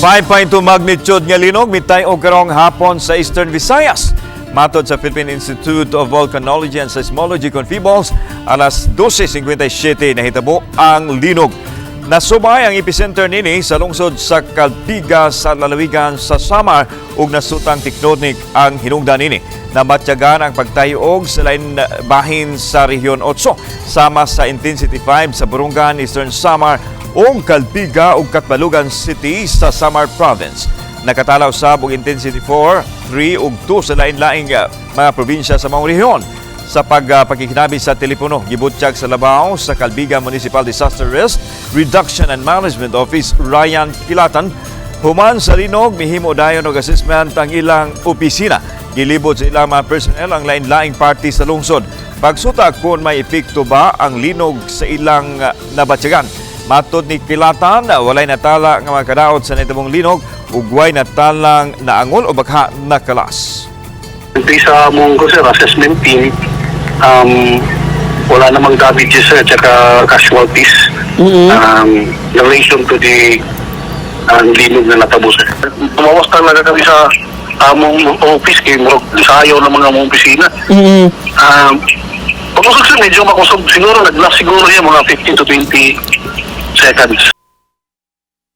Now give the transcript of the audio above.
5.2 magnitude nga linog mitay-og karong hapon sa Eastern Visayas. Matod sa Philippine Institute of Volcanology and Seismology kon PHIVOLCS, alas 12:57 nahitabo ang linog. Nasubay ang epicenter nini sa lungsod sa Calbiga sa lalawigan sa Samar ug nasutang tectonic ang hinungdan nini. Nabatyagan ang pagtayog sa lain bahin sa Rehiyon 8 sama sa Intensity 5 sa Borongan, Eastern Samar ug Calbiga ug Catbalogan City sa Samar Province. Nakatala usab og Intensity 4, 3 ug 2 sa lain-laing mga probinsya sa maong rehiyon. Sa pagpakikinabi sa telepono, gibutyag sa labaw sa Calbiga Municipal Disaster Risk Reduction and Management Office, Ryan Kilatan, human sa linog, mihimo dayon og assessment ang ilang opisina. Gilibot sa ilang mga personnel ang lain-laing party sa lungsod, pagsuta kung may epekto ba ang linog sa ilang nabatyagan. Matod ni Kilatan, walay natala nga mga kadaot sa nahitabong linog ug way natalang naangol o bagha nakalas. Based sa among ko, sir, assessment team, wala namang damages, sir, tsaka casualties in relation to the linog na natabo, sir. Tumawas talaga kami sa among office kay murag sayo ng mga among opisina. Pag-usog, sir, medyo makusog siguro, nag-last siguro yan mga 15 to 20 seconds.